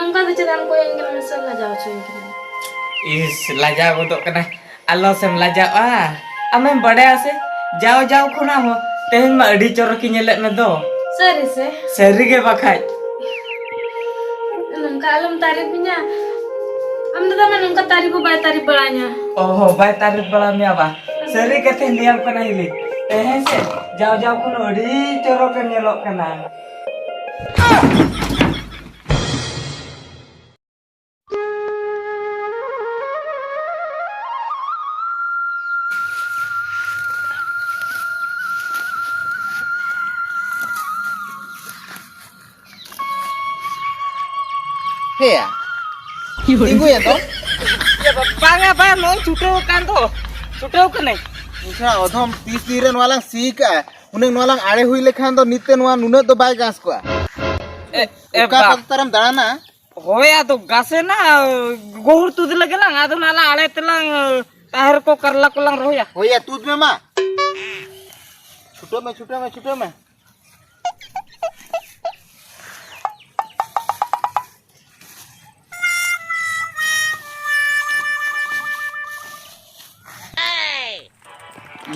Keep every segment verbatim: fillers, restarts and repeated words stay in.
ᱚᱱᱠᱟ ᱫᱚ ᱪᱮᱫᱟᱜ ᱮᱢ ᱠᱚᱭᱚᱜ ᱤᱧ ᱠᱟᱱᱟ? ᱢᱟᱥᱮ ᱞᱟᱡᱟᱣ ᱦᱚᱪᱚᱧ ᱠᱟᱱᱟ᱾ ᱤᱥ, ᱞᱟᱡᱟᱣ ᱜᱚᱫᱚᱜ ᱠᱟᱱᱟ᱾ ᱟᱞᱚ ᱥᱮᱢ ᱞᱟᱡᱟᱜᱼᱟ᱾ ᱟᱢᱮᱢ ᱵᱟᱰᱟᱭᱟ ᱥᱮ, ᱡᱟᱣ ᱡᱟᱣ ᱠᱷᱚᱱᱟᱜ ᱦᱚᱸ ᱛᱮᱦᱮᱧ ᱢᱟ ᱟᱹᱰᱤ ᱪᱚᱨᱚᱠᱤᱧ ᱧᱮᱞᱮᱫ ᱢᱮ ᱫᱚ᱾ ᱥᱟᱹᱨᱤ ᱥᱮ? ᱥᱟᱹᱨᱤ ᱜᱮ ᱵᱟᱠᱷᱟᱡ᱾ ᱱᱚᱝᱠᱟ ᱟᱞᱚᱢ ᱛᱟᱹᱨᱤᱯᱤᱧᱟ᱾ ᱟᱢ ᱫᱟᱫᱟ ᱢᱟ ᱱᱚᱝᱠᱟ ᱛᱟᱹᱨᱤᱯ ᱦᱚᱸ ᱵᱟᱭ ᱛᱟᱹᱨᱤᱯ ᱵᱟᱲᱟᱧᱟ᱾ ᱚ ᱦᱚᱸ, ᱵᱟᱭ ᱛᱟᱹᱨᱤᱯ ᱵᱟᱲᱟ ᱢᱮᱭᱟ ᱵᱟ? ᱥᱟᱹᱨᱤ ᱠᱟᱛᱷᱟᱧ ᱞᱟᱹᱭᱟᱢ ᱠᱟᱱᱟ ᱦᱤᱞᱤ, ᱛᱮᱦᱮᱧ ᱥᱮ ᱡᱟᱣ ᱡᱟᱣ ᱠᱷᱚᱱ ᱟᱹᱰᱤ ᱪᱚᱨᱚᱠᱮᱢ ᱧᱮᱞᱚᱜ ᱠᱟᱱᱟ᱾ ᱦᱮᱭᱟ᱾ ᱛᱤᱸᱜᱩᱭᱮᱱ ᱫᱚ? ᱮ ᱵᱟ-, ᱵᱟᱝᱟ, ᱵᱟᱝ, ᱱᱚᱜᱼᱚᱭ ᱪᱷᱩᱴᱟᱹᱣ ᱟᱠᱟᱱ ᱫᱚ᱾ ᱪᱷᱩᱴᱟᱹᱣ ᱠᱟᱹᱱᱟᱹᱧ᱾ ᱟᱪᱪᱷᱟ, ᱚᱫᱷᱚᱢ, ᱛᱤᱥ ᱫᱤᱱ ᱨᱮ ᱱᱚᱣᱟ ᱞᱟᱝ ᱥᱤ ᱠᱟᱜᱼᱟ? ᱦᱩᱱᱟᱹᱝ ᱱᱚᱣᱟ ᱞᱟᱝ ᱟᱲᱮ ᱦᱩᱭ ᱞᱮᱠᱷᱟᱱ ᱫᱚ ᱱᱤᱛ ᱛᱮ ᱱᱚᱣᱟ ᱱᱩᱱᱟᱹᱜ ᱫᱚ ᱵᱟᱭ ᱜᱷᱟᱥ ᱠᱚᱜᱼᱟ᱾ ᱮ, ᱮ ᱚᱠᱟ ᱵᱟ- ᱯᱟᱛᱟ ᱛᱟᱨᱮᱢ ᱫᱟᱬᱟᱱᱟ? ᱦᱳᱭ, ᱟᱫᱚ ᱜᱷᱟᱥᱮᱱᱟ, ᱜᱚᱦᱚᱲ ᱛᱩᱫ ᱞᱟᱹᱜᱤᱫ ᱞᱟᱝ, ᱟᱫᱚ ᱱᱟᱞᱟ ᱟᱲᱮ ᱛᱮᱞᱟᱝ, ᱛᱟᱦᱮᱨ ᱠᱚ ᱠᱟᱨᱞᱟ ᱠᱚᱞᱟᱝ ᱨᱚᱦᱚᱭᱟ᱾ ᱦᱳᱭᱟ, ᱛᱩᱫ ᱢᱮ ᱢᱟ᱾ ᱪᱷᱩᱴᱟᱹᱣ ᱢᱮ, ᱪᱷᱩᱴᱟᱹᱣ ᱢᱮ, ᱪᱷᱩᱴᱟᱹᱣ ᱢᱮ᱾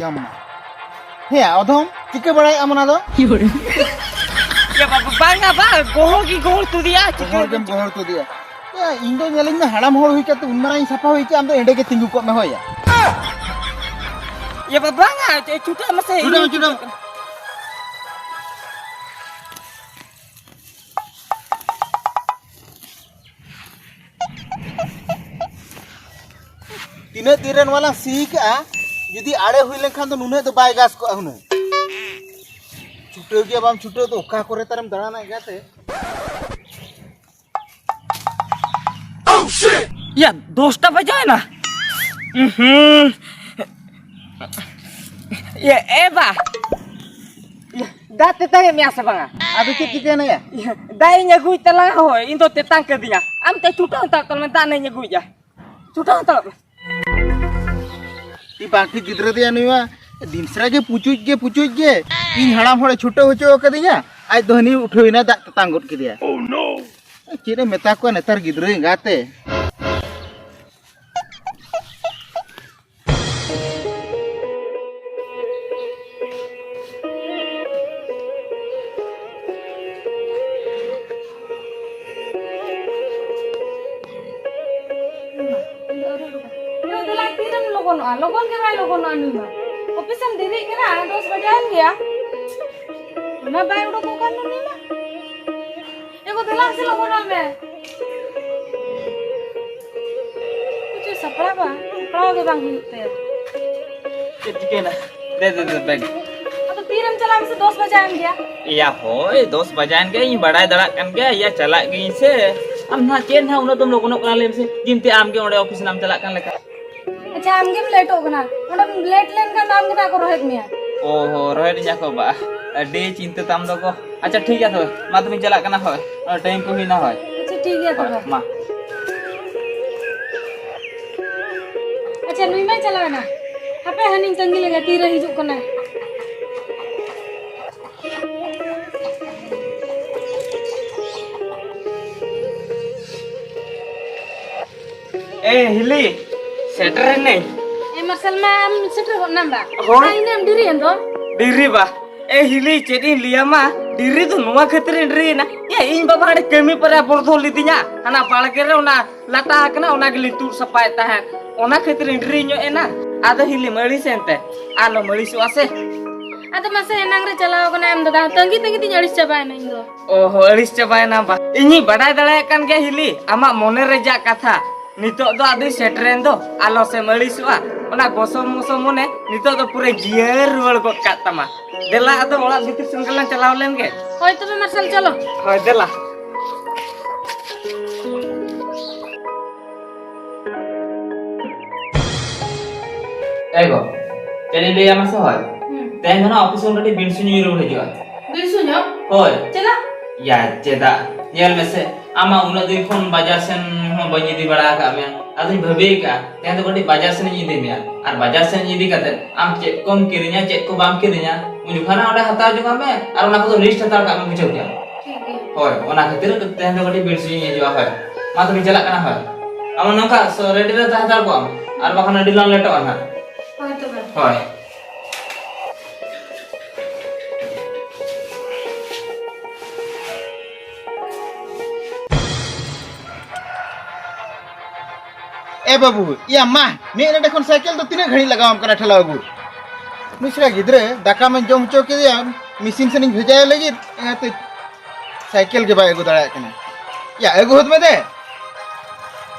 ᱭᱟᱢᱟ᱾ ᱦᱮᱸ, ᱚᱫᱷᱚᱢ, ᱪᱤᱠᱟᱹ ᱵᱟᱲᱟᱭᱮᱫ ᱟᱢ ᱚᱱᱟ ᱫᱚ? ᱭᱟ ᱵᱟᱵᱟ, ᱵᱟᱝᱟ ᱵᱟ, ᱜᱚᱦᱚᱲ ᱜᱮ ᱜᱚᱦᱚᱲ ᱛᱩᱫᱤᱭᱟ, ᱪᱤᱠᱟᱹ ᱜᱚᱦᱚᱲ ᱜᱮᱢ ᱜᱚᱦᱚᱲ ᱛᱩᱫᱤᱭᱟ᱾ ᱭᱟ, ᱤᱧ ᱫᱚ ᱧᱮᱞᱤᱧ ᱢᱮ, ᱦᱟᱲᱟᱢ ᱦᱚᱲ ᱦᱩᱭ ᱠᱟᱛᱮ ᱩᱱ ᱢᱟᱨᱟᱝ ᱤᱧ ᱥᱟᱯᱷᱟ ᱦᱩᱭ ᱠᱮᱫ, ᱟᱢ ᱫᱚ ᱮᱸᱰᱮ ᱜᱮ ᱛᱤᱸᱜᱩ ᱠᱚᱜ ᱢᱮ, ᱦᱳᱭ ᱭᱟ᱾ ᱭᱟ ᱵᱟᱵᱟ, ᱵᱟᱝᱟ, ᱪᱮ, ᱪᱷᱩᱴᱟᱹᱜ ᱢᱮᱥᱮ, ᱪᱷᱩᱴᱟᱹᱜ ᱢᱮ, ᱤᱧ ᱪᱷᱩᱴᱟᱹᱜ ᱢᱮ᱾ ᱛᱤᱱᱟᱹᱜ ᱫᱤᱱ ᱨᱮ ᱱᱚᱣᱟ ᱞᱟᱝ ᱥᱤ ᱠᱟᱜᱼᱟ, ᱡᱩᱫᱤ ᱟᱲᱮ ᱦᱩᱭ ᱞᱮᱱᱠᱷᱟᱱ ᱫᱚ ᱱᱩᱱᱟᱹᱜ ᱫᱚ ᱵᱟᱭ ᱜᱷᱟᱥ ᱠᱚᱜᱼᱟ ᱦᱩᱱᱟᱹᱝ᱾ ᱪᱷᱩᱴᱟᱹᱣ ᱜᱮᱭᱟ ᱵᱟᱢ ᱪᱷᱩᱴᱟᱹᱣ ᱫᱚ, ᱚᱠᱟ ᱠᱚᱨᱮ ᱛᱟᱨᱮᱢ ᱫᱟᱬᱟᱱᱟ ᱮᱸᱜᱟᱛᱮ? ᱭᱟ, ᱫᱚᱥᱴᱟ ᱵᱟᱡᱟᱣᱮᱱᱟ᱾ ᱩᱦᱩᱸ᱾ ᱭᱟ, ᱮ ᱵᱟ᱾ ᱭᱟ, ᱫᱟᱜ ᱛᱮᱛᱟᱝ ᱮᱫ ᱢᱮᱭᱟ ᱥᱮ ᱵᱟᱝᱟ? ᱟᱫᱚ ᱪᱮᱫ ᱪᱤᱠᱟᱹᱭᱮᱱᱟ ᱭᱟ? ᱭᱟ, ᱫᱟᱜ ᱤᱧ ᱟᱹᱜᱩᱭ ᱛᱟᱞᱟᱝᱟ ᱦᱳᱭ, ᱤᱧ ᱫᱚ ᱛᱮᱛᱟᱝ ᱠᱟᱹᱫᱤᱧᱟ᱾ ᱟᱢ ᱛᱮ ᱪᱷᱩᱴᱟᱹᱣ ᱦᱟᱛᱟᱲ ᱛᱟᱞᱟᱝ ᱢᱮ, ᱫᱟᱜ ᱱᱟᱜ ᱤᱧ ᱟᱹᱜᱩᱭᱮᱫᱼᱟ᱾ ᱪᱷᱩᱴᱟᱹᱣ ᱦᱟᱛᱟᱲᱚᱜ ᱢᱮ᱾ ᱤ ᱵᱟᱝ ᱴᱷᱤᱠ ᱜᱤᱫᱽᱨᱟᱹ ᱫᱚᱭᱟ ᱱᱩᱭ ᱢᱟ᱾ ᱫᱤᱱ ᱥᱟᱨᱟ ᱜᱮ ᱯᱩᱪᱩᱡ ᱜᱮ ᱯᱩᱪᱩᱡ ᱜᱮ᱾ ᱤᱧ ᱦᱟᱲᱟᱢ ᱦᱚᱲᱮ ᱪᱷᱩᱴᱟᱹᱣ ᱦᱚᱪᱚ ᱟᱠᱟᱫᱤᱧᱟ, ᱟᱡ ᱫᱚ ᱦᱟᱹᱱᱤ ᱩᱴᱷᱟᱹᱣ ᱮᱱᱟ, ᱫᱟᱜ ᱛᱮᱛᱟᱝ ᱜᱚᱫ ᱠᱮᱫᱮᱭᱟ᱾ ᱪᱮᱫ ᱮᱢ ᱢᱮᱛᱟ ᱠᱚᱣᱟ ᱱᱮᱛᱟᱨ ᱜᱤᱫᱽᱨᱟᱹ ᱮᱸᱜᱟᱛᱮ᱾ ᱭᱳ, ᱫᱮᱞᱟ, ᱛᱤᱨᱮᱢ ᱞᱚᱜᱚᱱᱚᱜᱼᱟ? ᱞᱚᱜᱚᱱ ᱜᱮ ᱵᱟᱭ ᱞᱚᱜᱚᱱᱚᱜᱼᱟ ᱱᱩᱭ ᱢᱟ᱾ ᱚᱯᱷᱤᱥ ᱮᱢ ᱫᱮᱨᱤᱜ ᱠᱟᱱᱟ, ᱫᱚᱥ ᱵᱟᱡᱟᱣᱮᱱ ᱜᱮᱭᱟ᱾ ᱚᱱᱟ ᱵᱟᱭ ᱩᱰᱩᱠᱚᱜ ᱠᱟᱱ ᱫᱚ ᱱᱩᱭ ᱢᱟ᱾ ᱮ ᱜᱳ, ᱫᱮᱞᱟ ᱥᱮ ᱞᱚᱜᱚᱱᱚᱜ ᱢᱮ᱾ ᱪᱮᱫ ᱥᱟᱯᱲᱟᱣ ᱵᱟᱝ, ᱥᱟᱯᱲᱟᱣ ᱜᱮ ᱵᱟᱝ ᱦᱩᱭᱩᱜ ᱛᱟᱭᱟ᱾ ᱪᱮᱫ ᱪᱤᱠᱟᱹᱭᱮᱱᱟ? ᱫᱮ, ᱫᱮ, ᱫᱮ, ᱵᱮᱜᱽ᱾ ᱟᱫᱚ ᱛᱤᱨᱮᱢ ᱪᱟᱞᱟᱜᱼᱟ ᱢᱟᱥᱮ? ᱫᱚᱥ ᱵᱟᱡᱟᱣᱮᱱ ᱜᱮᱭᱟ᱾ ᱮᱭᱟ ᱦᱳᱭ, ᱫᱚᱥ ᱵᱟᱡᱟᱣᱮᱱ ᱜᱮᱭᱟ, ᱤᱧ ᱵᱟᱲᱟᱭ ᱫᱟᱲᱮᱭᱟᱜ ᱠᱟᱱ ᱜᱮᱭᱟ᱾ ᱮᱭᱟ, ᱪᱟᱞᱟᱜ ᱜᱤᱭᱟᱹᱧ ᱥᱮ᱾ ᱟᱢ ᱱᱟᱦᱟᱜ ᱪᱮᱫ ᱱᱟᱦᱟᱜ ᱩᱱᱟᱹᱜ ᱫᱚᱢ ᱞᱚᱜᱚᱱᱚᱜ ᱠᱟᱱᱟ ᱞᱟᱹᱭ ᱢᱮᱥᱮ? ᱡᱤᱢᱛᱮ ᱟᱢ ᱜᱮ ᱚᱸᱰᱮ ᱚᱯᱷᱤᱥ ᱱᱟᱢ ᱪᱟᱞᱟᱜ ᱠᱟᱱ ᱞᱮᱠᱟ᱾ ᱟᱪᱪᱷᱟ, ᱟᱢ ᱜᱮᱢ ᱞᱮᱴᱚᱜ ᱠᱟᱱᱟ᱾ ᱚᱸᱰᱮᱢ ᱞᱮᱴ ᱞᱮᱱᱠᱷᱟᱱ ᱫᱚ ᱟᱢ ᱜᱮ ᱱᱟᱦᱟᱜ ᱠᱚ ᱨᱚᱦᱮᱫ ᱢᱮᱭᱟ᱾ ᱚ ᱦᱚ, ᱨᱚᱦᱮᱫ ᱤᱧᱟ ᱠᱚ ᱵᱟ᱾ ᱟᱹᱰᱤ ᱪᱤᱱᱛᱟᱹ ᱛᱟᱢ ᱫᱚ ᱜᱚ᱾ ᱟᱪᱪᱷᱟ, ᱴᱷᱤᱠ ᱜᱮᱭᱟ ᱛᱚᱵᱮ᱾ ᱢᱟ ᱛᱚᱵᱮᱧ ᱪᱟᱞᱟᱜ ᱠᱟᱱᱟ, ᱦᱳᱭ᱾ ᱚ, ᱴᱟᱭᱤᱢ ᱠᱚ ᱦᱩᱭᱱᱟ, ᱦᱳᱭ᱾ ᱟᱪᱪᱷᱟ, ᱴᱷᱤᱠ ᱜᱮᱭᱟ ᱦᱳᱭ, ᱛᱚᱵᱮ᱾ ᱢᱟ᱾ ᱟᱪᱪᱷᱟ, ᱱᱩᱭ ᱢᱟᱭ ᱪᱟᱞᱟᱣ ᱮᱱᱟ᱾ ᱦᱟᱯᱮ, ᱦᱟᱹᱱᱤᱧ ᱛᱟᱺᱜᱤ ᱞᱮᱜᱮ, ᱛᱤᱨᱮ ᱦᱤᱡᱩᱜ ᱠᱟᱱᱟᱭ᱾ ᱮ ᱦᱤᱞᱤ, ᱥᱮᱴᱮᱨ ᱮᱱᱟᱹᱧ᱾ ᱮ ᱢᱟᱨᱥᱟᱞ ᱢᱟ, ᱟᱢ ᱥᱮᱴᱮᱨ ᱜᱚᱫ ᱱᱟᱢ ᱵᱟ? ᱦᱳᱭ᱾ ᱟᱨ ᱤᱱᱟᱹᱜ ᱮᱢ ᱰᱮᱨᱤᱭᱮᱱ ᱫᱚ? ᱰᱮᱨᱤ ᱵᱟ? ᱮ ᱦᱤᱞᱤ, ᱪᱮᱫ ᱤᱧ ᱞᱟᱹᱭᱟᱢᱟ, ᱰᱮᱨᱤ ᱫᱚ ᱱᱚᱣᱟ ᱠᱷᱟᱹᱛᱤᱨ ᱤᱧ ᱰᱮᱨᱤᱭᱮᱱᱟ᱾ ᱮ, ᱤᱧ ᱵᱟᱵᱟ ᱦᱟᱸᱰᱮ ᱠᱟᱹᱢᱤ ᱯᱚᱨᱮ ᱵᱚᱨᱫᱷᱚ ᱞᱤᱫᱤᱧᱟ, ᱦᱟᱱᱟ ᱵᱟᱲᱜᱮ ᱨᱮ ᱚᱱᱟ ᱞᱟᱴᱟ ᱟᱠᱟᱱᱟ, ᱚᱱᱟ ᱜᱮᱞᱤᱧ ᱛᱩᱫ ᱥᱟᱯᱷᱟᱭᱮᱫ ᱛᱟᱦᱮᱸᱫ᱾ ᱚᱱᱟ ᱠᱷᱟᱹᱛᱤᱨ ᱤᱧ ᱰᱮᱨᱤ ᱧᱚᱜ ᱮᱱᱟ᱾ ᱟᱫᱚ ᱦᱤᱞᱤᱢ ᱟᱹᱲᱤᱥ ᱮᱱᱛᱮ, ᱟᱞᱚᱢ ᱟᱹᱲᱤᱥᱚᱜᱼᱟ ᱥᱮ᱾ ᱟᱫᱚ ᱢᱟᱥᱮ, ᱮᱱᱟᱝ ᱨᱮ ᱪᱟᱞᱟᱣ ᱠᱟᱱᱟ ᱮᱢ ᱫᱟᱫᱟ, ᱛᱟᱺᱜᱤ ᱛᱟᱺᱜᱤ ᱛᱤᱧ ᱟᱹᱲᱤᱥ ᱪᱟᱵᱟᱭᱮᱱᱟ ᱤᱧ ᱫᱚ᱾ ᱚ ᱦᱚ, ᱟᱹᱲᱤᱥ ᱪᱟᱵᱟᱭᱮᱱᱟᱢ ᱵᱟ? ᱤᱧᱤᱧ ᱵᱟᱰᱟᱭ ᱫᱟᱲᱮᱭᱟᱜ ᱠᱟᱱ ᱜᱮᱭᱟ ᱦᱤᱞᱤ, ᱟᱢᱟᱜ ᱢᱚᱱᱮ ᱨᱮᱭᱟᱜ ᱠᱟᱛᱷᱟ᱾ ᱱᱤᱛᱚᱜ ᱫᱚ ᱟᱫᱚᱧ ᱥᱮᱴᱮᱨᱮᱱ ᱫᱚ, ᱟᱞᱚ ᱥᱮᱢ ᱟᱹᱲᱤᱥᱚᱜᱼᱟ᱾ ᱚᱱᱟ ᱜᱚᱥᱚᱢ ᱢᱚᱥᱚᱢ ᱢᱚᱱᱮ ᱱᱤᱛᱚᱜ ᱫᱚ ᱯᱩᱨᱟᱹ ᱡᱤᱭᱟᱹᱲ ᱨᱩᱣᱟᱹᱲ ᱜᱚᱫ ᱠᱟᱜ ᱛᱟᱢᱟ᱾ ᱫᱮᱞᱟ, ᱟᱫᱚ ᱚᱲᱟᱜ ᱵᱷᱤᱛᱤᱨ ᱥᱮᱱ ᱜᱮᱞᱟᱝ ᱪᱟᱞᱟᱣ ᱞᱮᱱ ᱜᱮ᱾ ᱦᱳᱭ ᱛᱚᱵᱮ ᱢᱟᱨᱥᱟᱞ, ᱪᱚᱞᱚ᱾ ᱦᱳᱭ, ᱫᱮᱞᱟ᱾ ᱮ ᱜᱚ, ᱪᱮᱫ ᱤᱧ ᱞᱟᱹᱭᱟ ᱢᱟᱥᱮ ᱦᱳᱭ? ᱦᱩᱸ᱾ ᱛᱮᱦᱮᱧ ᱫᱚ ᱱᱟᱜ ᱚᱯᱷᱤᱥ ᱠᱷᱚᱱ ᱠᱟᱹᱴᱤᱡ ᱵᱤᱱ ᱥᱩᱧ ᱧᱩ ᱨᱩᱣᱟᱹᱲ ᱦᱤᱡᱩᱜᱼᱟ᱾ ᱵᱤᱱ ᱥᱩᱧᱚᱜ? ᱦᱳᱭ᱾ ᱪᱮᱫᱟᱜ? ᱭᱟ, ᱪᱮᱫᱟᱜ? ᱧᱮᱞ ᱢᱮᱥᱮ, ᱟᱢᱟᱜ ᱩᱱᱟᱹᱜ ᱫᱤᱱ ᱠᱷᱚᱱ ᱵᱟᱡᱟᱨ ᱥᱮᱱ ᱦᱚᱸ ᱵᱟᱹᱧ ᱤᱫᱤ ᱵᱟᱲᱟ ᱟᱠᱟᱫ ᱢᱮᱭᱟ᱾ ᱟᱫᱚᱧ ᱵᱷᱟᱹᱵᱤ ᱟᱠᱟᱫᱼᱟ, ᱛᱮᱦᱮᱧ ᱫᱚ ᱠᱟᱹᱴᱤᱡ ᱵᱟᱡᱟᱨ ᱥᱮᱱ ᱤᱧ ᱤᱫᱤ ᱢᱮᱭᱟ᱾ ᱟᱨ ᱵᱟᱡᱟᱨ ᱥᱮᱱ ᱤᱫᱤ ᱠᱟᱛᱮ ᱟᱢ ᱪᱮᱫ ᱠᱚᱢ ᱠᱤᱨᱤᱧᱟ, ᱪᱮᱫ ᱠᱚ ᱵᱟᱢ ᱠᱤᱨᱤᱧᱟ, ᱩᱱ ᱡᱚᱠᱷᱚᱱ ᱚᱸᱰᱮ ᱦᱟᱛᱟᱣ ᱡᱚᱝ ᱟᱜ ᱢᱮ ᱟᱨ ᱚᱱᱟ ᱠᱚᱫᱚ ᱞᱤᱥᱴ ᱦᱟᱛᱟᱲ ᱠᱟᱜ ᱢᱮ, ᱵᱩᱡᱷᱟᱹᱣ ᱠᱮᱫᱟᱢ? ᱴᱷᱤᱠ ᱜᱮᱭᱟ᱾ ᱦᱳᱭ, ᱚᱱᱟ ᱠᱷᱟᱹᱛᱤᱨ ᱛᱮᱦᱮᱧ ᱫᱚ ᱠᱟᱹᱴᱤᱡ ᱵᱤᱨ ᱥᱮᱫ ᱤᱧ ᱦᱤᱡᱩᱜᱼᱟ᱾ ᱦᱳᱭ, ᱢᱟ ᱛᱚᱵᱮ ᱪᱟᱞᱟᱜ ᱠᱟᱱᱟ᱾ ᱦᱳᱭ, ᱟᱢ ᱱᱚᱝᱠᱟ ᱥᱚ-, ᱨᱮᱰᱤ ᱨᱮ ᱛᱟᱦᱮᱸ ᱦᱟᱛᱟᱲ ᱠᱚᱜ ᱟᱢ, ᱟᱨ ᱵᱟᱠᱷᱟᱱ ᱟᱹᱰᱤ ᱞᱟᱝ ᱞᱮᱴᱚᱜᱼᱟ ᱱᱟᱦᱟᱜ᱾ ᱦᱳᱭ ᱛᱚᱵᱮ᱾ ᱦᱳᱭ᱾ ᱮ ᱵᱟᱹᱵᱩ, ᱤᱭᱟ ᱢᱟ, ᱢᱤᱫ ᱱᱚᱰᱮ ᱠᱷᱚᱱ ᱥᱟᱭᱠᱮᱞ ᱫᱚ ᱛᱤᱱᱟᱹᱜ ᱜᱷᱟᱹᱲᱤᱡ ᱞᱟᱜᱟᱣᱟᱢ ᱠᱟᱱᱟ ᱴᱷᱮᱞᱟᱣ ᱟᱹᱜᱩ? ᱱᱩᱭ ᱥᱮᱬᱟ ᱜᱤᱫᱽᱨᱟᱹ, ᱫᱟᱠᱟ ᱢᱟᱧ ᱡᱚᱢ ᱦᱚᱪᱚ ᱠᱮᱫᱮᱭᱟ, ᱢᱤᱥᱤᱱ ᱥᱮᱱ ᱤᱧ ᱵᱷᱮᱡᱟᱭ ᱞᱟᱹᱜᱤᱫ, ᱮᱸ, ᱛᱮ ᱥᱟᱭᱠᱮᱞ ᱜᱮ ᱵᱟᱭ ᱟᱹᱜᱩ ᱫᱟᱲᱮᱭᱟᱜ ᱠᱟᱱᱟ᱾ ᱭᱟ, ᱟᱹᱜᱩ ᱦᱚᱫ ᱢᱮ ᱫᱮ᱾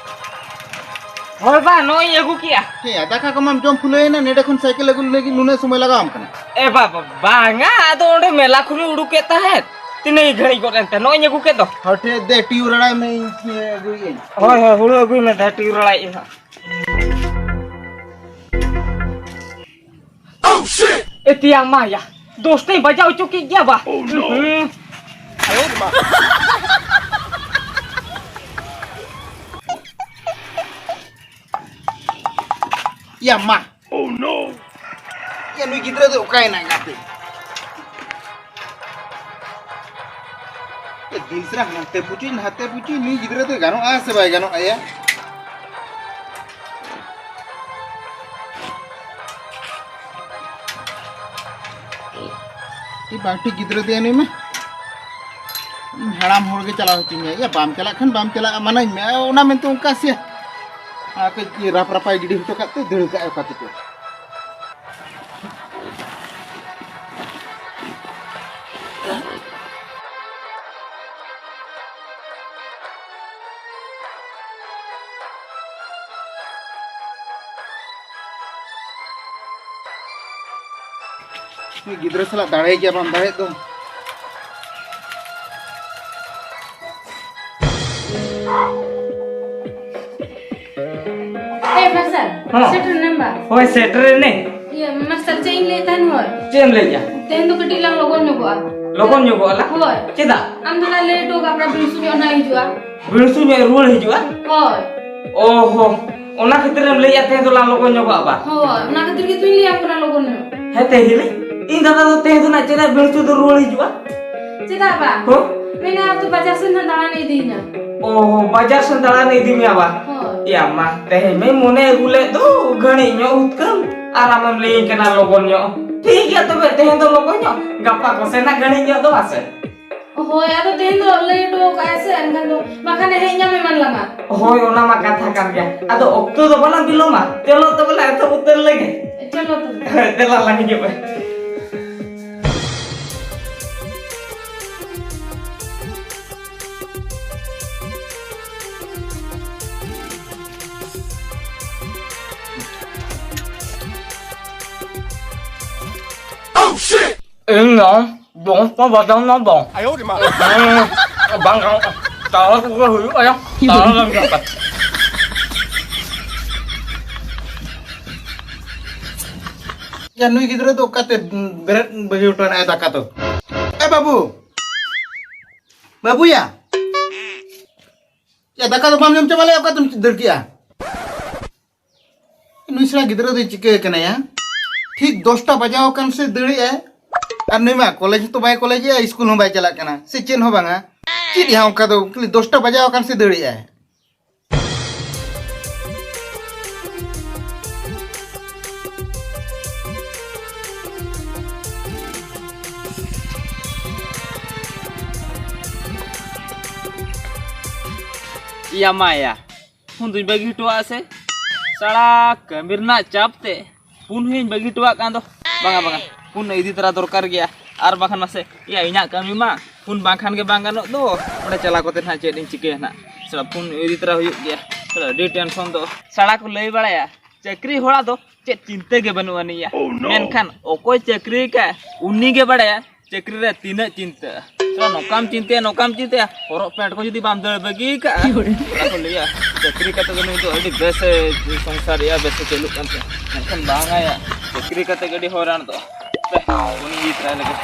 ᱦᱳᱭ ᱵᱟ, ᱱᱚᱜᱼᱚᱭ ᱤᱧ ᱟᱹᱜᱩ ᱠᱮᱜᱼᱟ᱾ ᱦᱮᱸ, ᱫᱟᱠᱟ ᱠᱚᱢᱟᱢ ᱡᱚᱢ ᱯᱷᱩᱞᱟᱹᱭᱮᱱᱟ, ᱱᱚᱰᱮ ᱠᱷᱚᱱ ᱥᱟᱭᱠᱮᱞ ᱟᱹᱜᱩ ᱞᱟᱹᱜᱤᱫ ᱱᱩᱱᱟᱹᱜ ᱥᱚᱢᱚᱭ ᱞᱟᱜᱟᱣᱟᱢ ᱠᱟᱱᱟ? ᱮ ᱵᱟᱵᱟ, ᱵᱟᱝᱟ, ᱟᱫᱚ ᱚᱸᱰᱮ ᱢᱮᱞᱟ ᱠᱷᱚᱱᱤᱧ ᱩᱰᱩᱠᱮᱫ ᱛᱟᱦᱮᱸᱫ᱾ ᱛᱤᱱᱟᱹᱜ ᱜᱷᱟᱹᱲᱤᱡ ᱜᱚᱫ ᱮᱱᱛᱮ, ᱱᱚᱜᱼᱚᱭ ᱤᱧ ᱟᱹᱜᱩ ᱠᱮᱫ ᱫᱚ᱾ ᱦᱚᱴᱮ ᱫᱮ, ᱴᱤᱭᱩ ᱨᱟᱲᱟᱭ ᱢᱮ, ᱤᱧ ᱟᱹᱜᱩᱭᱟᱹᱧ᱾ ᱦᱳᱭ, ᱦᱳᱭ, ᱦᱩᱲᱩ ᱟᱹᱜᱩᱭ ᱢᱮ, ᱫᱮ, ᱴᱤᱭᱩ ᱨᱟᱲᱟᱭᱮᱫ ᱟᱹᱧ ᱦᱟᱸᱜ᱾ ᱮ ᱛᱮᱭᱟ ᱢᱟᱭᱟ, ᱫᱚᱥᱴᱟᱭ ᱵᱟᱡᱟᱣ ᱦᱚᱪᱚ ᱠᱮᱫ ᱜᱮᱭᱟ ᱵᱟ᱾ ᱦᱩᱸ᱾ ᱭᱟ ᱢᱟ᱾ Oh no! ᱭᱟ, ᱱᱩᱭ ᱜᱤᱫᱽᱨᱟᱹ ᱫᱚ ᱚᱠᱟᱭᱮᱱᱟᱭ ᱜᱟᱛᱮ? ᱮ, ᱫᱤᱱ ᱥᱟᱨᱟ ᱦᱟᱱᱛᱮ ᱯᱩᱪᱩᱡ, ᱱᱟᱛᱮ ᱯᱩᱪᱩᱡ, ᱱᱩᱭ ᱜᱤᱫᱽᱨᱟᱹ ᱫᱚ ᱜᱟᱱᱚᱜᱼᱟ ᱥᱮ ᱵᱟᱭ ᱜᱟᱱᱚᱜᱼᱟ ᱭᱟ? ᱴᱷᱤᱠ ᱵᱟᱝ ᱴᱷᱤᱠ ᱜᱤᱫᱽᱨᱟᱹ ᱫᱚᱭᱟ ᱱᱩᱭ ᱢᱟ᱾ ᱤᱧ ᱦᱟᱲᱟᱢ ᱦᱚᱲ ᱜᱮ ᱪᱟᱞᱟᱣ ᱦᱚᱪᱚᱧᱟ ᱭᱟ, ᱵᱟᱢ ᱪᱟᱞᱟᱜ ᱠᱷᱟᱱ ᱵᱟᱢ ᱪᱟᱞᱟᱜᱼᱟ, ᱢᱟᱱᱟᱧ ᱢᱮ, ᱚᱱᱟ ᱢᱮᱱᱛᱮ ᱚᱱᱠᱟ ᱥᱮ ᱟᱨ ᱠᱟᱹᱡ ᱨᱟᱯ ᱨᱟᱯᱟᱭ ᱜᱤᱰᱤ ᱦᱚᱴᱚ ᱠᱟᱜ ᱛᱮ ᱫᱟᱹᱲ ᱠᱟᱜᱼᱟᱭ ᱚᱠᱟ ᱛᱮᱪᱚ᱾ ᱩᱱᱤ ᱜᱤᱫᱽᱨᱟᱹ ᱥᱟᱞᱟᱜ ᱫᱟᱲᱮ ᱜᱮᱭᱟ ᱵᱟᱢ ᱫᱟᱲᱮᱭᱟᱜ ᱫᱚ᱾ ᱮ ᱢᱟᱥᱴᱟᱨ, ᱦᱚᱸ᱾ ᱥᱮᱴᱮᱨ ᱮᱱᱟᱢ ᱵᱟ? ᱦᱳᱭ, ᱥᱮᱴᱮᱨ ᱮᱱᱟᱹᱧ᱾ ᱤᱭᱟᱹ, ᱢᱟᱥᱴᱟᱨ, ᱪᱮᱫ ᱤᱧ ᱞᱟᱹᱭᱮᱫ ᱛᱟᱦᱮᱱ ᱦᱳᱭ? ᱪᱮᱫ ᱮᱢ ᱞᱟᱹᱭᱮᱫᱼᱟ? ᱛᱮᱦᱮᱧ ᱫᱚ ᱠᱟᱹᱴᱤᱡ ᱞᱟᱝ ᱞᱚᱜᱚᱱ ᱧᱚᱜᱚᱜᱼᱟ᱾ ᱞᱚᱜᱚᱱ ᱧᱚᱜᱚᱜᱼᱟ ᱞᱟᱝ? ᱦᱳᱭ᱾ ᱪᱮᱫᱟᱜ? ᱟᱢ ᱫᱚ ᱱᱟᱜ ᱞᱮᱴ ᱦᱚᱴᱚ ᱠᱟᱜ ᱯᱮᱲᱟ ᱵᱤᱱᱥᱩ ᱧᱚᱜ ᱱᱟᱜ ᱦᱤᱡᱩᱜᱼᱟ᱾ ᱵᱤᱱᱥᱩ ᱧᱚᱜ ᱨᱩᱣᱟᱹᱲ ᱦᱤᱡᱩᱜᱼᱟ? ᱦᱳᱭ᱾ ᱚ ᱦᱚ, ᱚᱱᱟ ᱠᱷᱟᱹᱛᱤᱨ ᱮᱢ ᱞᱟᱹᱭᱮᱫᱼᱟ ᱛᱮᱦᱮᱧ ᱫᱚ ᱞᱟᱝ ᱞᱚᱜᱚᱱ ᱧᱚᱜᱚᱜᱼᱟ ᱵᱟ? ᱦᱳᱭ, ᱚᱱᱟ ᱠᱷᱟᱹᱛᱤᱨ ᱜᱮ ᱛᱩᱧ ᱞᱟᱹᱭᱟᱢ ᱠᱟᱱᱟ ᱞᱚᱜᱚᱱ ᱧᱚᱜ᱾ ᱦᱮᱸ ᱛᱮ ᱦᱤᱞᱤ, ᱤᱧ ᱫᱟᱫᱟ ᱫᱚ ᱛᱮᱦᱮᱧ ᱫᱚ ᱱᱟᱜ ᱪᱮᱫᱟᱜ ᱵᱤᱱᱥᱩ ᱫᱚ ᱨᱩᱣᱟᱹᱲ ᱦᱤᱡᱩᱜᱼᱟ? ᱪᱮᱫᱟᱜ ᱵᱟ? ᱦᱳ? ᱢᱮᱱᱟ ᱟᱹᱛᱩ ᱵᱟᱡᱟᱨ ᱥᱮᱱ ᱦᱟᱸᱜ ᱫᱟᱬᱟᱱ ᱤᱫᱤᱧᱟ᱾ ᱚ, ᱵᱟᱡᱟᱨ ᱥᱮᱱ ᱫᱟᱬᱟᱱ ᱤᱫᱤ ᱢᱮᱭᱟ ᱵᱟ? ᱦᱳᱭ᱾ ᱭᱟ ᱢᱟ, ᱛᱮᱦᱮᱧ ᱢᱮ ᱢᱚᱱᱮ ᱟᱹᱜᱩ ᱞᱮᱫ ᱫᱚ ᱜᱷᱟᱹᱲᱤᱡ ᱧᱚᱜ ᱦᱩᱛᱠᱟᱹᱢ, ᱟᱨ ᱟᱢᱮᱢ ᱞᱟᱹᱭᱟᱹᱧ ᱠᱟᱱᱟ ᱞᱚᱜᱚᱱ ᱧᱚᱜ᱾ ᱴᱷᱤᱠ ᱜᱮᱭᱟ ᱛᱚᱵᱮ, ᱛᱮᱦᱮᱧ ᱫᱚ ᱞᱚᱜᱚᱱ ᱧᱚᱜ, ᱜᱟᱯᱟ ᱠᱚᱥᱮ ᱱᱟᱜ ᱜᱷᱟᱹᱲᱤᱡ ᱧᱚᱜ ᱫᱚ ᱵᱟᱥᱮ? ᱦᱳᱭ, ᱟᱫᱚ ᱛᱮᱦᱮᱧ ᱫᱚ ᱞᱟᱹᱭ ᱦᱚᱴᱚ ᱠᱟᱜᱼᱟᱭ ᱥᱮ, ᱮᱱᱠᱷᱟᱱ ᱫᱚ ᱵᱟᱠᱷᱟᱱ ᱦᱮᱡ ᱧᱟᱢ ᱮᱢᱟᱱ ᱞᱟᱝᱟ᱾ ᱦᱳᱭ, ᱚᱱᱟ ᱢᱟ ᱠᱟᱛᱷᱟ ᱠᱟᱱ ᱜᱮᱭᱟ᱾ ᱟᱫᱚ ᱚᱠᱛᱚ ᱫᱚ ᱵᱟᱞᱟᱝ ᱵᱤᱞᱚᱢᱟ, ᱪᱚᱞᱚ ᱛᱚᱵᱮ ᱞᱟᱝ ᱮᱛᱚᱦᱚᱵ ᱩᱛᱟᱹᱨ ᱞᱮᱜᱮ᱾ ᱪᱚᱞᱚ ᱛᱚᱵᱮ᱾ ᱫᱮᱞᱟ ᱞᱟᱝ ᱦᱤᱡᱩᱜ ᱯᱮ᱾ ᱤᱧ ᱫᱚ ᱫᱚᱝ ᱠᱚ ᱵᱟᱡᱟᱣ ᱱᱟ ᱫᱚᱝ᱾ ᱟᱭᱳ ᱨᱮ ᱢᱟ᱾ ᱦᱮᱸ, ᱵᱟᱝ ᱜᱟᱱᱚᱜᱼᱟ᱾ ᱛᱟᱞᱟ ᱠᱚᱜᱮ ᱦᱩᱭᱩᱜᱼᱟ ᱭᱟ᱾ ᱛᱟᱞᱟ ᱨᱮ ᱢᱮᱱᱟᱜ ᱠᱟᱫᱟ᱾ ᱭᱟ, ᱱᱩᱭ ᱜᱤᱫᱽᱨᱟᱹ ᱫᱚ ᱚᱠᱟᱛᱮ ᱵᱮᱨᱮᱫ ᱵᱟᱹᱜᱤ ᱦᱚᱴᱚ ᱮᱱᱟᱭ ᱫᱟᱠᱟ ᱫᱚ? ᱮ ᱵᱟᱹᱵᱩ! ᱵᱟᱹᱵᱩᱭᱟ! ᱭᱟ, ᱫᱟᱠᱟ ᱫᱚ ᱵᱟᱢ ᱡᱚᱢ ᱪᱟᱵᱟ ᱞᱮᱜᱼᱟ, ᱚᱠᱟᱛᱮᱢ ᱫᱟᱹᱲ ᱠᱮᱜᱼᱟ? ᱱᱩᱭ ᱥᱮᱬᱟ ᱜᱤᱫᱽᱨᱟᱹ ᱫᱚᱭ ᱪᱤᱠᱟᱹ ᱠᱟᱱᱟᱭᱟ? ᱴᱷᱤᱠ ᱫᱚᱥᱴᱟ ᱵᱟᱡᱟᱣ ᱟᱠᱟᱱ ᱥᱮ ᱫᱟᱹᱲᱮᱜᱼᱟᱭ᱾ ᱟᱨ ᱱᱩᱭ ᱢᱟ ᱠᱚᱞᱮᱡᱽ ᱦᱚᱸᱛᱚ ᱵᱟᱭ ᱠᱚᱞᱮᱡᱮᱜᱼᱟ, ᱤᱥᱠᱩᱞ ᱦᱚᱸ ᱵᱟᱭ ᱪᱟᱞᱟᱜ ᱠᱟᱱᱟ, ᱥᱮ ᱪᱮᱫ ᱦᱚᱸ ᱵᱟᱝᱟ᱾ ᱪᱮᱫ ᱭᱟ ᱚᱱᱠᱟ ᱫᱚ, ᱠᱷᱟᱹᱞᱤ ᱫᱚᱥᱴᱟ ᱵᱟᱡᱟᱣ ᱟᱠᱟᱱ ᱥᱮ ᱫᱟᱹᱲᱮᱜᱼᱟᱭ᱾ ᱤᱭᱟ ᱢᱟᱭᱟ, ᱯᱷᱳᱱ ᱫᱩᱧ ᱵᱟᱹᱜᱤ ᱦᱚᱴᱚᱣᱟᱜᱼᱟ ᱥᱮ? ᱥᱟᱲᱟ ᱠᱟᱹᱢᱤ ᱨᱮᱱᱟᱜ ᱪᱟᱯ ᱛᱮ ᱯᱷᱳᱱ ᱦᱚᱸᱧ ᱵᱟᱹᱜᱤ ᱦᱚᱴᱚᱣᱟᱜ ᱠᱟᱱ ᱫᱚ᱾ ᱵᱟᱝᱟ, ᱵᱟᱝᱟ, ᱯᱷᱳᱱ ᱤᱫᱤ ᱛᱚᱨᱟ ᱫᱚᱨᱠᱟᱨ ᱜᱮᱭᱟ᱾ ᱟᱨ ᱵᱟᱠᱷᱟᱱ ᱢᱟᱥᱮ, ᱤᱭᱟ, ᱤᱧᱟᱜ ᱠᱟᱹᱢᱤ ᱢᱟ ᱯᱷᱳᱱ ᱵᱟᱝᱠᱷᱟᱱ ᱜᱮ ᱵᱟᱝ ᱜᱟᱱᱚᱜ ᱫᱚ᱾ ᱚᱸᱰᱮ ᱪᱟᱞᱟᱣ ᱠᱟᱛᱮ ᱱᱟᱦᱟᱜ ᱪᱮᱫ ᱤᱧ ᱪᱤᱠᱟᱹᱭᱟ ᱱᱟᱦᱟᱜ? ᱥᱟᱲᱟ ᱯᱷᱳᱱ ᱤᱫᱤ ᱛᱚᱨᱟ ᱦᱩᱭᱩᱜ ᱜᱮᱭᱟ᱾ ᱥᱟᱲᱟ ᱟᱹᱰᱤ ᱴᱮᱱᱥᱚᱱ ᱫᱚ᱾ ᱥᱟᱲᱟ ᱠᱚ ᱞᱟᱹᱭ ᱵᱟᱲᱟᱭᱟ, ᱪᱟᱹᱠᱨᱤ ᱦᱚᱲᱟᱜ ᱫᱚ ᱪᱮᱫ ᱪᱤᱱᱛᱟᱹ ᱜᱮ ᱵᱟᱹᱱᱩᱜ ᱟᱹᱱᱤᱡᱼᱟ᱾ Oh, no! ᱢᱮᱱᱠᱷᱟᱱ ᱚᱠᱚᱭ ᱪᱟᱹᱠᱨᱤ ᱠᱟᱜᱼᱟ, ᱩᱱᱤ ᱜᱮ ᱵᱟᱲᱟᱭᱟ ᱪᱟᱹᱠᱨᱤ ᱨᱮ ᱛᱤᱱᱟᱹᱜ ᱪᱤᱱᱛᱟᱹ᱾ ᱛᱚ, ᱱᱚᱝᱠᱟᱢ ᱪᱤᱱᱛᱟᱹᱭᱟ, ᱱᱚᱝᱠᱟᱢ ᱪᱤᱱᱛᱟᱹᱭᱟ, ᱦᱚᱨᱚᱜ ᱯᱮᱱᱴ ᱠᱚ ᱡᱩᱫᱤ ᱵᱟᱢ ᱫᱟᱹᱲ ᱵᱟᱹᱜᱤ ᱠᱟᱜᱼᱟ, ᱚᱱᱟ ᱠᱚ ᱞᱟᱹᱭᱟ, ᱪᱟᱹᱠᱨᱤ ᱠᱟᱛᱮ ᱫᱚ ᱱᱩᱭ ᱫᱚ ᱟᱹᱰᱤ ᱵᱮᱥ ᱮ ᱥᱚᱝᱥᱟᱨᱮᱜᱼᱟ, ᱵᱮᱥ ᱮ ᱪᱟᱹᱞᱩᱜ ᱠᱟᱱ ᱛᱟᱭᱟ᱾ ᱢᱮᱱᱠᱷᱟᱱ ᱵᱟᱝᱟ ᱭᱟ, ᱪᱟᱹᱠᱨᱤ ᱠᱟᱛᱮ ᱜᱮ ᱟᱹᱰᱤ ᱦᱚᱭᱨᱟᱱ ᱫᱚ᱾ ᱯᱮ, ᱩᱱᱤ ᱜᱮ ᱛᱟᱦᱮᱸ ᱞᱮᱠᱟ᱾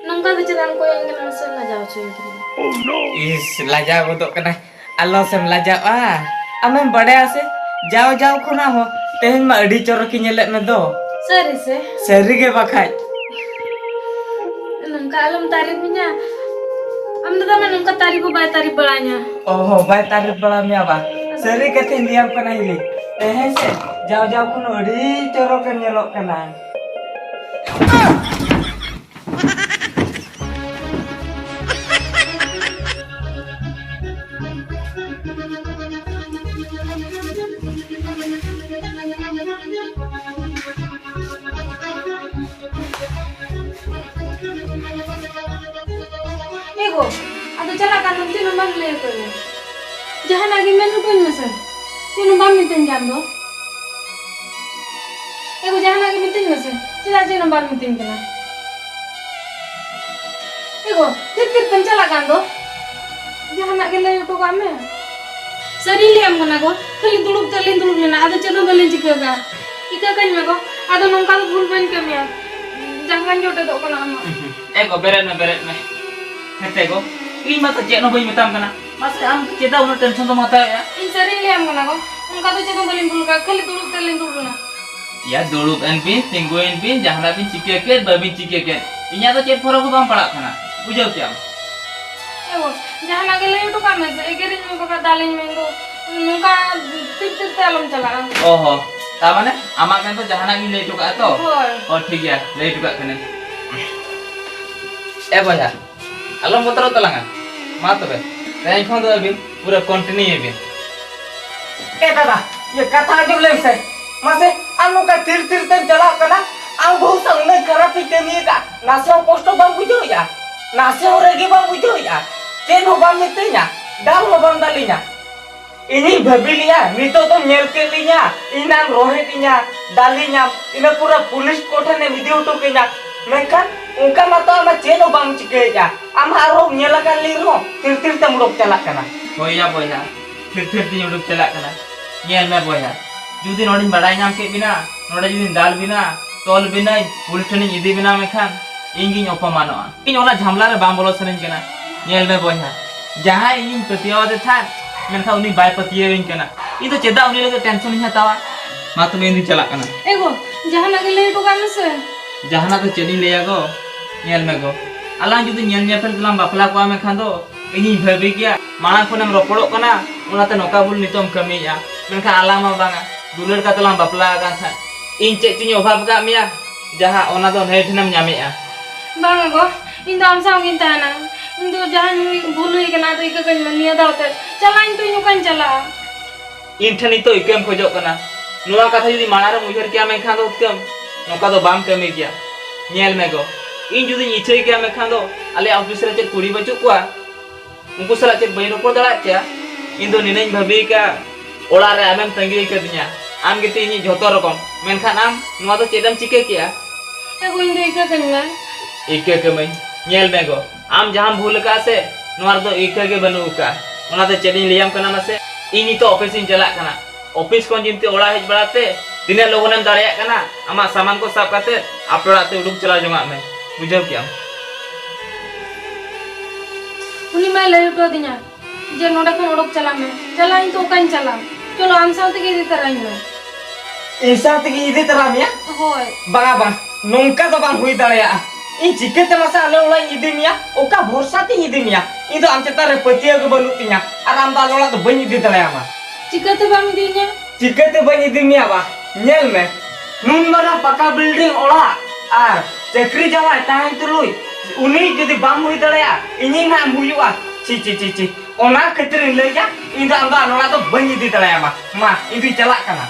ᱱᱚᱝᱠᱟ ᱫᱚ ᱪᱮᱫᱟᱜ ᱮᱢ ᱠᱚᱭᱚᱜ ᱟᱹᱧ ᱠᱟᱱᱟ? ᱥᱮ ᱞᱟᱡᱟᱣ ᱦᱚᱪᱚᱧ ᱠᱟᱱᱟ? ᱤᱥ, ᱞᱟᱡᱟᱣ ᱜᱚᱫᱚᱜ ᱠᱟᱱᱟᱭ᱾ ᱟᱞᱚ ᱥᱮᱢ ᱞᱟᱡᱟᱜᱼᱟ᱾ ᱟᱢᱮᱢ ᱵᱟᱰᱟᱭᱟ ᱥᱮ, ᱡᱟᱣ ᱡᱟᱣ ᱠᱷᱚᱱᱟᱜ ᱦᱚᱸ ᱛᱮᱦᱮᱧ ᱢᱟ ᱟᱹᱰᱤ ᱪᱚᱨᱚᱠᱤᱧ ᱧᱮᱞᱮᱫ ᱢᱮ ᱫᱚ᱾ ᱥᱟᱹᱨᱤ ᱥᱮ? ᱥᱟᱹᱨᱤ ᱜᱮ ᱵᱟᱠᱷᱟᱡ᱾ ᱱᱚᱝᱠᱟ ᱟᱞᱚᱢ ᱛᱟᱹᱨᱤᱯᱤᱧᱟ᱾ ᱟᱢ ᱫᱟᱫᱟ ᱢᱟ ᱱᱚᱝᱠᱟ ᱛᱟᱹᱨᱤᱯ ᱦᱚᱸ ᱵᱟᱭ ᱛᱟᱹᱨᱤᱯ ᱵᱟᱲᱟᱧᱟ᱾ ᱚᱦᱚ, ᱵᱟᱭ ᱛᱟᱹᱨᱤᱯ ᱵᱟᱲᱟ ᱢᱮᱭᱟ ᱵᱟ? ᱥᱟᱹᱨᱤ ᱠᱟᱛᱷᱟᱧ ᱞᱟᱹᱭᱟᱢ ᱠᱟᱱᱟ ᱦᱤᱞᱤ᱾ ᱛᱮᱦᱮᱧ ᱥᱮ ᱡᱟᱣ ᱡᱟᱣ ᱠᱷᱚᱱ ᱟᱹᱰᱤ ᱪᱚᱨᱚᱠᱮᱢ ᱧᱮᱞᱚᱜ ᱠᱟᱱᱟ᱾ ᱮ ᱜᱚ, ᱟᱫᱚ ᱪᱟᱞᱟᱜ ᱠᱟᱱ ᱫᱚᱢ, ᱪᱮᱫ ᱦᱚᱸ ᱵᱟᱢ ᱞᱟᱹᱭ ᱟᱠᱟᱫᱤᱧᱟ᱾ ᱡᱟᱦᱟᱱᱟᱜ ᱜᱮ ᱢᱮᱱ ᱦᱚᱴᱚᱧ ᱢᱮᱥᱮ, ᱪᱮᱫ ᱦᱚᱸ ᱵᱟᱢ ᱢᱤᱛᱟᱹᱧ ᱠᱟᱱ ᱫᱚ᱾ ᱮ ᱜᱚ, ᱡᱟᱦᱟᱱᱟᱜ ᱜᱮ ᱢᱤᱛᱟᱹᱧ ᱢᱮᱥᱮ, ᱪᱮᱫᱟᱜ ᱪᱮᱫ ᱦᱚᱸ ᱵᱟᱢ ᱢᱤᱛᱟᱹᱧ ᱠᱟᱱᱟ? ᱮ ᱜᱚ, ᱛᱤᱨ ᱛᱤᱨ ᱛᱮᱢ ᱪᱟᱞᱟᱜ ᱠᱟᱱ ᱫᱚ, ᱡᱟᱦᱟᱱᱟᱜ ᱜᱮ ᱞᱟᱹᱭ ᱦᱚᱴᱚ ᱠᱟᱜ ᱢᱮ᱾ ᱥᱟᱹᱨᱤᱧ ᱞᱟᱹᱭᱟᱢ ᱠᱟᱱᱟ ᱜᱚ, ᱠᱷᱟᱹᱞᱤ ᱫᱩᱲᱩᱵ ᱛᱮᱫ ᱞᱤᱧ ᱫᱩᱲᱩᱵ ᱞᱮᱱᱟ, ᱟᱫᱚ ᱪᱮᱫ ᱦᱚᱸ ᱵᱟᱹᱞᱤᱧ ᱪᱤᱠᱟᱹ ᱟᱠᱟᱫᱼᱟ᱾ ᱤᱠᱟᱹ ᱠᱟᱹᱧ ᱢᱮ ᱜᱚ, ᱟᱫᱚ ᱱᱚᱝᱠᱟ ᱫᱚ ᱵᱷᱩᱞ ᱵᱟᱹᱧ ᱠᱟᱹᱢᱤᱭᱟ, ᱡᱟᱸᱜᱟᱧ ᱡᱚᱴᱮᱫᱚᱜ ᱠᱟᱱᱟ ᱟᱢᱟᱜ᱾ ᱮ ᱜᱚ, ᱵᱮᱨᱮᱫ ᱢᱮ, ᱵᱮᱨᱮᱫ ᱢᱮ᱾ ᱦᱮᱸᱛᱮ ᱜᱚ, ᱤᱧ ᱢᱟᱛᱚ ᱪᱮᱫ ᱦᱚᱸ ᱵᱟᱹᱧ ᱢᱮᱛᱟᱢ ᱠᱟᱱᱟ᱾ ᱢᱟᱥᱮ, ᱟᱢ ᱫᱚ ᱪᱮᱫᱟᱜ ᱩᱱᱟᱹᱜ ᱴᱮᱱᱥᱚᱱ ᱫᱚᱢ ᱦᱟᱛᱟᱣᱮᱫᱼᱟ? ᱤᱧ ᱥᱟᱹᱨᱤᱧ ᱞᱟᱹᱭᱟᱢ ᱠᱟᱱᱟ ᱜᱚ, ᱚᱱᱠᱟ ᱫᱚ ᱪᱮᱫ ᱦᱚᱸ ᱵᱟᱹᱞᱤᱧ ᱵᱷᱩᱞ ᱠᱟᱜᱼᱟ, ᱠᱷᱟᱹᱞᱤ ᱫᱩᱲᱩᱵ ᱛᱮᱫ ᱞᱤᱧ ᱫᱩᱲᱩᱵ ᱞᱮᱱᱟ᱾ ᱭᱟ, ᱫᱩᱲᱩᱵ ᱮᱱ ᱵᱤᱱ, ᱛᱤᱸᱜᱩᱭᱮᱱ ᱵᱤᱱ, ᱡᱟᱦᱟᱱᱟᱜ ᱵᱤᱱ ᱪᱤᱠᱟᱹ ᱠᱮᱫ, ᱵᱟᱹᱵᱤᱱ ᱪᱤᱠᱟᱹ ᱠᱮᱫ, ᱤᱧᱟᱹᱜ ᱫᱚ ᱪᱮᱫ ᱯᱷᱚᱨᱚᱠ ᱦᱚᱸ ᱵᱟᱝ ᱯᱟᱲᱟᱜ ᱠᱟᱱᱟ, ᱵᱩᱡᱷᱟᱹᱣ ᱠᱮᱜᱼᱟᱢ? ᱮ ᱜᱚ, ᱡᱟᱦᱟᱱᱟᱜ ᱜᱮ ᱞᱟᱹᱭ ᱦᱚᱴᱚ ᱠᱟᱜ ᱢᱮ ᱥᱮ, ᱮᱜᱮᱨᱤᱧ ᱢᱮ ᱵᱟᱠᱷᱟᱡ ᱫᱟᱞᱤᱧ ᱢᱮ ᱜᱚ, ᱱᱚᱝᱠᱟ ᱛᱤᱨ ᱛᱤᱨ ᱛᱮ ᱟᱞᱚᱢ ᱪᱟᱞᱟᱜᱼᱟ᱾ ᱚ ᱦᱚ, ᱛᱟᱨ ᱢᱟᱱᱮ ᱟᱢᱟᱜ ᱢᱮᱱ ᱫᱚ ᱡᱟᱦᱟᱱᱟᱜ ᱜᱤᱧ ᱞᱟᱹᱭ ᱦᱚᱴᱚ ᱠᱟᱜᱼᱟ ᱛᱚ? ᱦᱳᱭ᱾ ᱚ, ᱴᱷᱤᱠ ᱜᱮᱭᱟ, ᱞᱟᱹᱭ ᱦᱚᱴᱚ ᱠᱟᱜ ᱠᱟᱹᱱᱟᱹᱧ᱾ ᱮ ᱵᱚᱭᱦᱟ, ᱟᱞᱚᱢ ᱵᱚᱛᱚᱨᱚᱜ ᱛᱟᱞᱟᱝᱟ᱾ ᱢᱟ ᱛᱚᱵᱮ, ᱛᱮᱦᱮᱧ ᱠᱷᱚᱱ ᱫᱚ ᱟᱹᱵᱤᱱ ᱯᱩᱨᱟᱹ continue ᱵᱤᱱ᱾ ᱮ ᱫᱟᱫᱟ, ᱤᱭᱟᱹ ᱠᱟᱛᱷᱟ ᱟᱸᱡᱚᱢ ᱞᱮᱢ ᱥᱮ᱾ ᱢᱟᱥᱮ, ᱟᱢ ᱱᱚᱝᱠᱟ ᱛᱤᱨ ᱛᱤᱨ ᱛᱮᱢ ᱪᱟᱞᱟᱜ ᱠᱟᱱᱟ? ᱟᱢ ᱵᱟᱹᱦᱩ ᱥᱟᱶ ᱩᱱᱟᱹᱜ ᱠᱷᱟᱨᱟᱯ ᱤᱧ ᱠᱟᱹᱢᱤ ᱟᱠᱟᱫ, ᱱᱟᱥᱮ ᱦᱚᱸ ᱠᱚᱥᱴᱚ ᱵᱟᱢ ᱵᱩᱡᱷᱟᱹᱣᱮᱫᱼᱟ? ᱱᱟᱥᱮ ᱦᱚᱸ ᱨᱟᱹᱜᱤ ᱵᱟᱢ ᱵᱩᱡᱷᱟᱹᱣᱮᱫᱼᱟ? ᱪᱮᱫ ᱦᱚᱸ ᱵᱟᱢ ᱢᱤᱛᱟᱹᱧᱟ, ᱫᱟᱞ ᱦᱚᱸ ᱵᱟᱢ ᱫᱟᱞᱤᱧᱟ᱾ ᱤᱧᱤᱧ ᱵᱷᱟᱹᱵᱤ ᱞᱮᱭᱟ, ᱱᱤᱛᱚᱜ ᱫᱚᱢ ᱧᱮᱞ ᱠᱮᱫ ᱞᱤᱧᱟ, ᱤᱧ ᱱᱟᱢ ᱨᱚᱦᱮᱫ ᱤᱧᱟ, ᱫᱟᱞᱤᱧᱟᱢ, ᱤᱱᱟᱹ ᱯᱩᱨᱟᱹ ᱯᱩᱞᱤᱥ ᱠᱚ ᱴᱷᱮᱱᱮᱢ ᱤᱫᱤ ᱦᱚᱴᱚ ᱠᱟᱹᱧᱟ᱾ ᱢᱮᱱᱠᱷᱟᱱ ᱚᱱᱠᱟ ᱢᱟᱛᱚ ᱟᱢᱟᱜ ᱪᱮᱫ ᱦᱚᱸ ᱵᱟᱢ ᱪᱤᱠᱟᱹᱭᱮᱫᱼᱟ᱾ ᱟᱢ ᱟᱨᱦᱚᱸ ᱧᱮᱞ ᱟᱠᱟᱫ ᱞᱤᱧ ᱨᱮᱦᱚᱸ ᱛᱤᱨ ᱛᱤᱨ ᱛᱮᱢ ᱩᱰᱩᱠ ᱪᱟᱞᱟᱜ ᱠᱟᱱᱟ᱾ ᱦᱳᱭ ᱭᱟ ᱵᱚᱭᱦᱟ, ᱛᱷᱤᱨ ᱛᱷᱤᱨ ᱛᱤᱧ ᱩᱰᱩᱠ ᱪᱟᱞᱟᱜ ᱠᱟᱱᱟ᱾ ᱧᱮᱞ ᱢᱮ ᱵᱚᱭᱦᱟ, ᱡᱩᱫᱤ ᱱᱚᱰᱮᱧ ᱵᱟᱰᱟᱭ ᱧᱟᱢ ᱠᱮᱫ ᱵᱤᱱᱟ, ᱱᱚᱰᱮ ᱡᱩᱫᱤᱧ ᱫᱟᱞ ᱵᱤᱱᱟ, ᱛᱚᱞ ᱵᱤᱱᱟᱹᱧ, ᱯᱩᱞᱤᱥ ᱴᱷᱮᱱᱤᱧ ᱤᱫᱤ ᱵᱤᱱᱟ, ᱢᱮᱱᱠᱷᱟᱱ ᱤᱧ ᱜᱤᱧ ᱚᱯᱚᱢᱟᱱᱚᱜᱼᱟ᱾ ᱤᱧ ᱚᱱᱟ ᱡᱷᱟᱢᱞᱟ ᱨᱮ ᱵᱟᱝ ᱵᱚᱞᱚ ᱥᱟᱱᱟᱧ ᱠᱟᱱᱟ᱾ ᱧᱮᱞ ᱢᱮ ᱵᱚᱭᱦᱟ, ᱡᱟᱦᱟᱸᱭ ᱤᱧᱤᱧ ᱯᱟᱹᱛᱭᱟᱹᱣ ᱟᱫᱮ ᱛᱟᱦᱮᱸᱫ, ᱢᱮᱱᱠᱷᱟᱱ ᱩᱱᱤ ᱵᱟᱭ ᱯᱟᱹᱛᱭᱟᱹᱣᱤᱧ ᱠᱟᱱᱟ᱾ ᱤᱧ ᱫᱚ ᱪᱮᱫᱟᱜ ᱩᱱᱤ ᱞᱟᱹᱜᱤᱫ ᱴᱮᱱᱥᱚᱱᱤᱧ ᱦᱟᱛᱟᱣᱟ? ᱢᱟ ᱛᱚᱵᱮ, ᱤᱧ ᱫᱩᱧ ᱪᱟᱞᱟᱜ ᱠᱟᱱᱟ᱾ ᱮ ᱜᱚ, ᱡᱟᱦᱟᱱᱟᱜ ᱜᱮ ᱞᱟᱹᱭ ᱦᱚᱴᱚ ᱠᱟᱜ ᱢᱮᱥᱮ᱾ ᱡᱟᱦᱟᱱᱟᱜ ᱫᱚ ᱪᱮᱫ ᱤᱧ ᱞᱟᱹᱭᱟ ᱜᱚ? ᱧᱮᱞ ᱢᱮ ᱜᱚ, ᱟᱞᱟᱝ ᱡᱩᱫᱤ ᱧᱮᱞ ᱧᱮᱯᱮᱞ ᱛᱮᱞᱟᱝ ᱵᱟᱯᱞᱟ ᱠᱚᱜᱼᱟ, ᱢᱮᱱᱠᱷᱟᱱ ᱫᱚ ᱤᱧᱤᱧ ᱵᱷᱟᱹᱵᱤ ᱜᱮᱭᱟ, ᱢᱟᱲᱟᱝ ᱠᱷᱚᱱᱮᱢ ᱨᱚᱯᱚᱲᱚᱜ ᱠᱟᱱᱟ, ᱚᱱᱟᱛᱮ ᱱᱚᱝᱠᱟ ᱵᱷᱩᱞ ᱱᱤᱛᱚᱜ ᱮᱢ ᱠᱟᱹᱢᱤᱭᱮᱫᱼᱟ᱾ ᱢᱮᱱᱠᱷᱟᱱ ᱟᱞᱟᱝ ᱢᱟ ᱵᱟᱝᱟ, ᱫᱩᱞᱟᱹᱲ ᱠᱟᱛᱮ ᱞᱟᱝ ᱵᱟᱯᱞᱟ ᱟᱠᱟᱱ ᱛᱟᱦᱮᱸᱫ᱾ ᱤᱧ ᱪᱮᱫ ᱪᱚᱧ ᱚᱵᱷᱟᱵ ᱟᱠᱟᱫ ᱢᱮᱭᱟ, ᱡᱟᱦᱟᱸ ᱚᱱᱟ ᱫᱚ ᱱᱟᱹᱭ ᱴᱷᱮᱱᱮᱢ ᱧᱟᱢᱮᱫᱼᱟ᱾ ᱵᱟᱝᱟ ᱜᱚ, ᱤᱧ ᱫᱚ ᱟᱢ ᱥᱟᱶ ᱜᱤᱧ ᱛᱟᱦᱮᱱᱟ᱾ ᱤᱧ ᱫᱚ ᱡᱟᱦᱟᱸ ᱵᱷᱩᱞ ᱦᱩᱭ ᱠᱟᱱᱟ, ᱟᱫᱚ ᱤᱠᱟᱹ ᱠᱟᱹᱧ ᱢᱮ ᱱᱤᱭᱟᱹ ᱫᱷᱟᱣ ᱛᱮ᱾ ᱪᱟᱞᱟᱜ ᱟᱹᱧ ᱛᱚ, ᱤᱧ ᱚᱠᱟᱧ ᱪᱟᱞᱟᱜᱼᱟ? ᱤᱧ ᱴᱷᱮᱱ ᱱᱤᱛᱚᱜ ᱤᱠᱟᱹᱢ ᱠᱷᱚᱡᱚᱜ ᱠᱟᱱᱟ? ᱱᱚᱣᱟ ᱠᱟᱛᱷᱟ ᱡᱩᱫᱤ ᱢᱟᱲᱟᱝ ᱨᱮᱢ ᱩᱭᱦᱟᱹᱨ ᱠᱮᱭᱟ, ᱢᱮᱱᱠᱷᱟᱱ ᱫᱚ ᱩᱛᱠᱟᱹᱢ ᱱᱚᱝᱠᱟ ᱫᱚ ᱵᱟᱢ ᱠᱟᱹᱢᱤ ᱠᱮᱭᱟ᱾ ᱧᱮᱞ ᱢᱮ ᱜᱚ, ᱤᱧ ᱡᱩᱫᱤᱧ ᱤᱪᱷᱟᱹᱭ ᱠᱮᱭᱟ, ᱢᱮᱱᱠᱷᱟᱱ ᱫᱚ ᱟᱞᱮᱭᱟᱜ ᱚᱯᱷᱤᱥ ᱨᱮ ᱪᱮᱫ ᱠᱩᱲᱤ ᱵᱟᱹᱪᱩᱜ ᱠᱚᱣᱟ? ᱩᱱᱠᱩ ᱥᱟᱞᱟᱜ ᱪᱮᱫ ᱵᱟᱹᱧ ᱨᱚᱯᱚᱲ ᱫᱟᱲᱮᱭᱟᱜ ᱠᱮᱭᱟ? ᱤᱧ ᱫᱚ ᱱᱤᱱᱟᱹᱧ ᱵᱷᱟᱹᱵᱤ ᱟᱠᱟᱫᱼᱟ, ᱚᱲᱟᱜ ᱨᱮ ᱟᱢᱮᱢ ᱛᱟᱺᱜᱤ ᱟᱠᱟᱫᱤᱧᱟ, ᱟᱢ ᱜᱮᱛᱚ ᱤᱧᱤᱡ ᱡᱷᱚᱛᱚ ᱨᱚᱠᱚᱢ᱾ ᱢᱮᱱᱠᱷᱟᱱ ᱟᱢ ᱱᱚᱣᱟ ᱫᱚ ᱪᱮᱫ ᱮᱢ ᱪᱤᱠᱟᱹ ᱠᱮᱜᱼᱟ? ᱮ ᱜᱚ, ᱤᱧ ᱫᱚ ᱤᱠᱟᱹ ᱠᱟᱹᱧ ᱢᱮ᱾ ᱤᱠᱟᱹ ᱠᱟᱹᱢᱟᱹᱧ? ᱧᱮᱞ ᱢᱮ ᱜᱚ, ᱟᱢ ᱡᱟᱦᱟᱸᱢ ᱵᱷᱩᱞ ᱟᱠᱟᱫᱼᱟ ᱥᱮ, ᱱᱚᱣᱟ ᱨᱮᱫᱚ ᱤᱠᱟᱹ ᱜᱮ ᱵᱟᱹᱱᱩᱜ ᱟᱠᱟᱫᱼᱟ᱾ ᱚᱱᱟᱛᱮ ᱪᱮᱫ ᱤᱧ ᱞᱟᱹᱭᱟᱢ ᱠᱟᱱᱟ ᱢᱟᱥᱮ? ᱤᱧ ᱱᱤᱛᱚᱜ ᱚᱯᱷᱤᱥ ᱤᱧ ᱪᱟᱞᱟᱜ ᱠᱟᱱᱟ᱾ ᱚᱯᱷᱤᱥ ᱠᱷᱚᱱ ᱡᱤᱱᱛᱤ ᱚᱲᱟᱜ ᱦᱮᱡ ᱵᱟᱲᱟᱛᱮ ᱛᱤᱱᱟᱹᱜ ᱞᱚᱜᱚᱱᱮᱢ ᱫᱟᱲᱮᱭᱟᱜ ᱠᱟᱱᱟ, ᱟᱢᱟᱜ ᱥᱟᱢᱟᱱ ᱠᱚ ᱥᱟᱵ ᱠᱟᱛᱮ ᱟᱯᱮ ᱚᱲᱟᱜ ᱛᱮ ᱩᱰᱩᱠ ᱪᱟᱞᱟᱣ ᱡᱚᱝᱟᱜ ᱢᱮ᱾ ᱵᱩᱡᱷᱟᱹᱣ ᱠᱮᱜᱼᱟᱢ? ᱩᱱᱤ ᱢᱟᱭ ᱞᱟᱹᱭ ᱦᱚᱴᱚ ᱟᱹᱫᱤᱧᱟ ᱡᱮ ᱱᱚᱰᱮ ᱠᱷᱚᱱ ᱚᱰᱚᱠ ᱪᱟᱞᱟᱜ ᱢᱮ᱾ ᱪᱟᱞᱟᱜ ᱟᱹᱧ ᱛᱚ, ᱚᱠᱟᱧ ᱪᱟᱞᱟᱜᱼᱟ? ᱪᱚᱞᱚ, ᱟᱢ ᱥᱟᱶ ᱛᱮᱜᱮ ᱤᱫᱤ ᱛᱟᱨᱟᱧ ᱢᱮ᱾ ᱤᱧ ᱥᱟᱶ ᱛᱮᱜᱮ ᱤᱫᱤ ᱛᱟᱨᱟ ᱢᱮᱭᱟ? ᱦᱳᱭ᱾ ᱵᱟᱝᱟ, ᱵᱟᱝ, ᱱᱚᱝᱠᱟ ᱫᱚ ᱵᱟᱝ ᱦᱩᱭ ᱫᱟᱲᱮᱭᱟᱜᱼᱟ᱾ ᱤᱧ ᱪᱤᱠᱟᱹᱛᱮ ᱢᱟᱥᱮ ᱟᱞᱮ ᱚᱲᱟᱜ ᱤᱧ ᱤᱫᱤ ᱢᱮᱭᱟ? ᱚᱠᱟ ᱵᱷᱚᱨᱥᱟ ᱛᱤᱧ ᱤᱫᱤ ᱢᱮᱭᱟ? ᱤᱧ ᱫᱚ ᱟᱢ ᱪᱮᱛᱟᱱ ᱨᱮ ᱯᱟᱹᱛᱭᱟᱹᱣ ᱜᱮ ᱵᱟᱹᱱᱩᱜ ᱛᱤᱧᱟ, ᱟᱨ ᱟᱢ ᱫᱚ ᱟᱞᱮ ᱚᱲᱟᱜ ᱫᱚ ᱵᱟᱹᱧ ᱤᱫᱤ ᱫᱟᱲᱮᱭᱟᱢᱟ᱾ ᱪᱤᱠᱟᱹᱛᱮ ᱵᱟᱢ ᱤᱫᱤᱧᱟ? ᱪᱤᱠᱟᱹᱛᱮ ᱵᱟᱹᱧ ᱤᱫᱤ ᱢᱮᱭᱟ ᱵᱟ? ᱧᱮᱞ ᱢᱮ, ᱱᱩᱱ ᱢᱟᱨᱟᱝ ᱯᱟᱠᱟ ᱵᱤᱞᱰᱤᱝ ᱚᱲᱟᱜ ᱟᱨ ᱪᱟᱹᱠᱨᱤ ᱡᱟᱶᱟᱭ ᱛᱟᱦᱮᱱ ᱛᱩᱞᱩᱡ ᱩᱱᱤ ᱡᱩᱫᱤ ᱵᱟᱢ ᱦᱩᱭ ᱫᱟᱲᱮᱭᱟᱜᱼᱟ, ᱤᱧᱤᱧ ᱦᱟᱸᱜ ᱮᱢ ᱦᱩᱭᱩᱜᱼᱟ? ᱪᱤ, ᱪᱤ, ᱪᱤ, ᱪᱤ᱾ ᱚᱱᱟ ᱠᱷᱟᱹᱛᱤᱨ ᱤᱧ ᱞᱟᱹᱭᱟ, ᱤᱧ ᱫᱚ ᱟᱢ ᱫᱚ ᱟᱞᱮ ᱚᱲᱟᱜ ᱫᱚ ᱵᱟᱹᱧ ᱤᱫᱤ ᱫᱟᱲᱮᱭᱟᱢᱟ᱾ ᱢᱟ, ᱤᱧ ᱫᱩᱧ ᱪᱟᱞᱟᱜ ᱠᱟᱱᱟ᱾